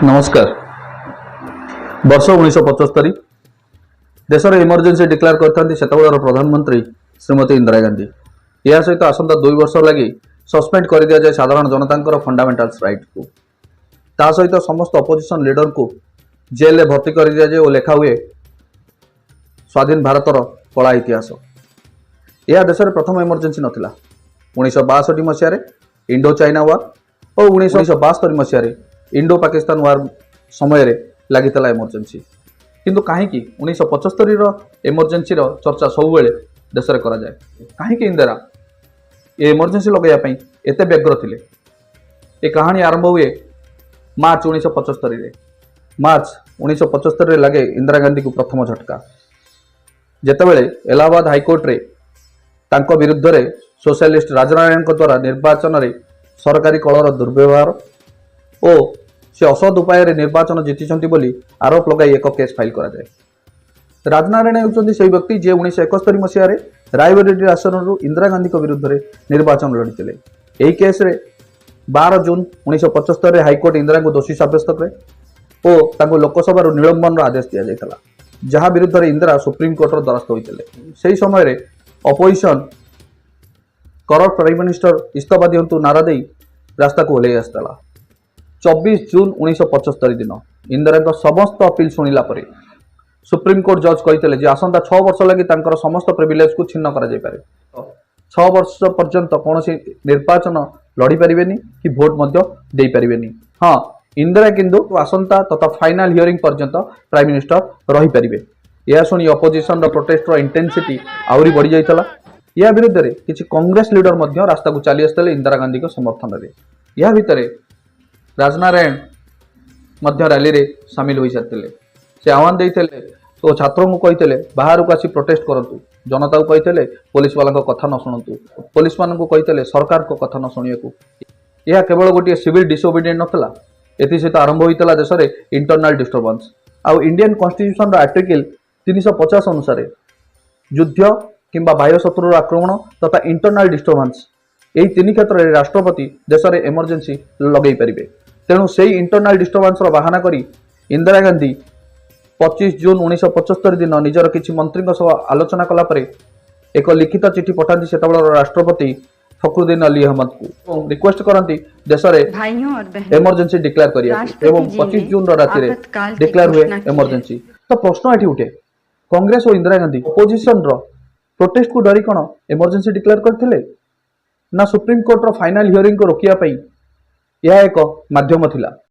ନମସ୍କାର। ବର୍ଷ 1975। ଦେଶରେ ଏମର୍ଜେନ୍ସି ଡିକ୍ଲେୟାର କରିଥାନ୍ତି ସେତେବେଳର ପ୍ରଧାନମନ୍ତ୍ରୀ ଶ୍ରୀମତୀ ଇନ୍ଦିରା ଗାନ୍ଧୀ। ଏହା ସହିତ ଆସନ୍ତା 2 ବର୍ଷ ଲାଗି ସସ୍ପେଣ୍ଡ କରିଦିଆଯାଏ ସାଧାରଣ ଜନତାଙ୍କର ଫଣ୍ଡାମେଣ୍ଟାଲ୍ସ ରାଇଟ୍କୁ। ତା ସହିତ ସମସ୍ତ ଅପୋଜିସନ୍ ଲିଡରଙ୍କୁ ଜେଲରେ ଭର୍ତ୍ତି କରିଦିଆଯାଏ ଓ ଲେଖା ହୁଏ ସ୍ୱାଧୀନ ଭାରତର କଳା ଇତିହାସ। ଏହା ଦେଶରେ ପ୍ରଥମ ଏମର୍ଜେନ୍ସି ନଥିଲା। 1962 ମସିହାରେ ଇଣ୍ଡୋ ଚାଇନା ୱାର୍ ଓ 1972 ମସିହାରେ ଇଣ୍ଡୋ ପାକିସ୍ତାନ ୱାର୍ ସମୟରେ ଲାଗିଥିଲା ଏମର୍ଜେନ୍ସି। କିନ୍ତୁ କାହିଁକି 1975ର ଏମର୍ଜେନ୍ସିର ଚର୍ଚ୍ଚା ସବୁବେଳେ ଦେଶରେ କରାଯାଏ? କାହିଁକି ଇନ୍ଦିରା ଏ ଏମର୍ଜେନ୍ସି ଲଗାଇବା ପାଇଁ ଏତେ ବ୍ୟଗ୍ର ଥିଲେ? ଏ କାହାଣୀ ଆରମ୍ଭ ହୁଏ ମାର୍ଚ୍ଚ 1975ରେ। ମାର୍ଚ୍ଚ 1975ରେ ଲାଗେ ଇନ୍ଦିରା ଗାନ୍ଧୀଙ୍କୁ ପ୍ରଥମ ଝଟକା, ଯେତେବେଳେ ଏଲାହାବାଦ ହାଇକୋର୍ଟରେ ତାଙ୍କ ବିରୁଦ୍ଧରେ ସୋସିଆଲିଷ୍ଟ ରାଜନାରାୟଣଙ୍କ ଦ୍ୱାରା ନିର୍ବାଚନରେ ସରକାରୀ କଳର ଦୁର୍ବ୍ୟବହାର ଓ ସେ ଅସଦ୍ ଉପାୟରେ ନିର୍ବାଚନ ଜିତିଛନ୍ତି ବୋଲି ଆରୋପ ଲଗାଇ ଏକ କେସ୍ ଫାଇଲ୍ କରାଯାଏ। ରାଜନାରାୟଣ ହେଉଛନ୍ତି ସେହି ବ୍ୟକ୍ତି, ଯିଏ 1971 ମସିହାରେ ରାୟବରେଲି ଆସନରୁ ଇନ୍ଦିରା ଗାନ୍ଧୀଙ୍କ ବିରୁଦ୍ଧରେ ନିର୍ବାଚନ ଲଢ଼ିଥିଲେ। ଏହି କେସ୍ରେ 12 ଜୁନ୍ 1975ରେ ହାଇକୋର୍ଟ ଇନ୍ଦିରାଙ୍କୁ ଦୋଷୀ ସାବ୍ୟସ୍ତ କରେ ଓ ତାଙ୍କୁ ଲୋକସଭାରୁ ନିଲମ୍ବନର ଆଦେଶ ଦିଆଯାଇଥିଲା, ଯାହା ବିରୁଦ୍ଧରେ ଇନ୍ଦିରା ସୁପ୍ରିମକୋର୍ଟର ଦ୍ୱାରସ୍ଥ ହୋଇଥିଲେ। ସେହି ସମୟରେ ଅପୋଜିସନ କରପ୍ଟ ପ୍ରାଇମ୍ ମିନିଷ୍ଟର ଇସ୍ତଫା ଦିଅନ୍ତୁ ନାରା ଦେଇ ରାସ୍ତାକୁ ଓହ୍ଲାଇ ଆସିଥିଲା। 24 ଜୁନ୍ 1975 ଦିନ ଇନ୍ଦିରାଙ୍କ ସମସ୍ତ ଅପିଲ ଶୁଣିଲା ପରେ ସୁପ୍ରିମକୋର୍ଟ ଜଜ୍ କହିଥିଲେ ଯେ ଆସନ୍ତା 6 ବର୍ଷ ଲାଗି ତାଙ୍କର ସମସ୍ତ ପ୍ରିଭିଲେଜକୁ ଛିନ୍ନ କରାଯାଇପାରେ। 6 ବର୍ଷ ପର୍ଯ୍ୟନ୍ତ କୌଣସି ନିର୍ବାଚନ ଲଢ଼ିପାରିବେନି କି ଭୋଟ ମଧ୍ୟ ଦେଇପାରିବେନି। ହଁ, ଇନ୍ଦିରା କିନ୍ତୁ ଆସନ୍ତା ତଥା ଫାଇନାଲ ହିୟରିଂ ପର୍ଯ୍ୟନ୍ତ ପ୍ରାଇମ୍ ମିନିଷ୍ଟର ରହିପାରିବେ। ଏହା ଶୁଣି ଅପୋଜିସନର ପ୍ରୋଟେଷ୍ଟର ଇଣ୍ଟେନ୍ସିଟି ଆହୁରି ବଢ଼ିଯାଇଥିଲା। ଏହା ବିରୁଦ୍ଧରେ କିଛି କଂଗ୍ରେସ ଲିଡର ମଧ୍ୟ ରାସ୍ତାକୁ ଚାଲି ଆସିଥିଲେ ଇନ୍ଦିରା ଗାନ୍ଧୀଙ୍କ ସମର୍ଥନରେ। ଏହା ଭିତରେ ରାଜନାରାୟଣ ମଧ୍ୟ ରାଲିରେ ସାମିଲ ହୋଇସାରିଥିଲେ। ସେ ଆହ୍ୱାନ ଦେଇଥିଲେ ଓ ଛାତ୍ରଙ୍କୁ କହିଥିଲେ, ବାହାରକୁ ଆସି ପ୍ରୋଟେଷ୍ଟ କରନ୍ତୁ। ଜନତାକୁ କହିଥିଲେ, ପୋଲିସ ବାଲାଙ୍କ କଥା ନ ଶୁଣନ୍ତୁ। ପୋଲିସମାନଙ୍କୁ କହିଥିଲେ ସରକାରଙ୍କ କଥା ନ ଶୁଣିବାକୁ। ଏହା କେବଳ ଗୋଟିଏ ସିଭିଲ ଡିସୋବିଡିଏଣ୍ଟ ନଥିଲା। ଏଥିସହିତ ଆରମ୍ଭ ହୋଇଥିଲା ଦେଶରେ ଇଣ୍ଟରନାଲ ଡିଷ୍ଟର୍ବାନ୍ସ। ଆଉ ଇଣ୍ଡିଆନ କନଷ୍ଟିଟ୍ୟୁସନର ଆର୍ଟିକଲ 350 ଅନୁସାରେ ଯୁଦ୍ଧ କିମ୍ବା ବାହ୍ୟ ଶତ୍ରୁର ଆକ୍ରମଣ ତଥା ଇଣ୍ଟରନାଲ ଡିଷ୍ଟର୍ବାନ୍ସ, ଏହି ତିନି କ୍ଷେତ୍ରରେ ରାଷ୍ଟ୍ରପତି ଦେଶରେ ଏମର୍ଜେନ୍ସି ଲଗାଇ ପାରିବେ। ତେଣୁ ସେଇ ଇଣ୍ଟରନାଲ ଡିଷ୍ଟର୍ବାନ୍ସର ବାହାନା କରି ଇନ୍ଦିରା ଗାନ୍ଧୀ 25 ଜୁନ୍ 1975 ଦିନ ନିଜର କିଛି ମନ୍ତ୍ରୀଙ୍କ ସହ ଆଲୋଚନା କଲା ପରେ ଏକ ଲିଖିତ ଚିଠି ପଠାନ୍ତି ସେତେବେଳର ରାଷ୍ଟ୍ରପତି ଫଖରୁଦ୍ଦିନ ଅଲି ଅହମ୍ମଦକୁ ଏବଂ ରିକ୍ୱେଷ୍ଟ କରନ୍ତି ଦେଶରେ भाइयों और बहनों, ଏମର୍ଜେନ୍ସି ଡିକ୍ଲେୟାର କରିବାକୁ। राष्ट्रपति ଏବଂ जी 25 ने ଜୁନର ରାତିରେ आपातकाल की ଡିକ୍ଲେୟାର ହୁଏ घोषणा की है। ଏମର୍ଜେନ୍ସି। ତ ପ୍ରଶ୍ନ ଏଠି ଉଠେ, କଂଗ୍ରେସ ଓ ଇନ୍ଦିରା ଗାନ୍ଧୀ ଅପୋଜିସନର ପ୍ରୋଟେଷ୍ଟକୁ ଡରି କ'ଣ ଏମର୍ଜେନ୍ସି ଡିକ୍ଲେୟାର କରିଥିଲେ, ନା ସୁପ୍ରିମକୋର୍ଟର ଫାଇନାଲ ହିୟରିଂକୁ ରୋକିବା ପାଇଁ ଏହା ଏକ ମାଧ୍ୟମ ଥିଲା?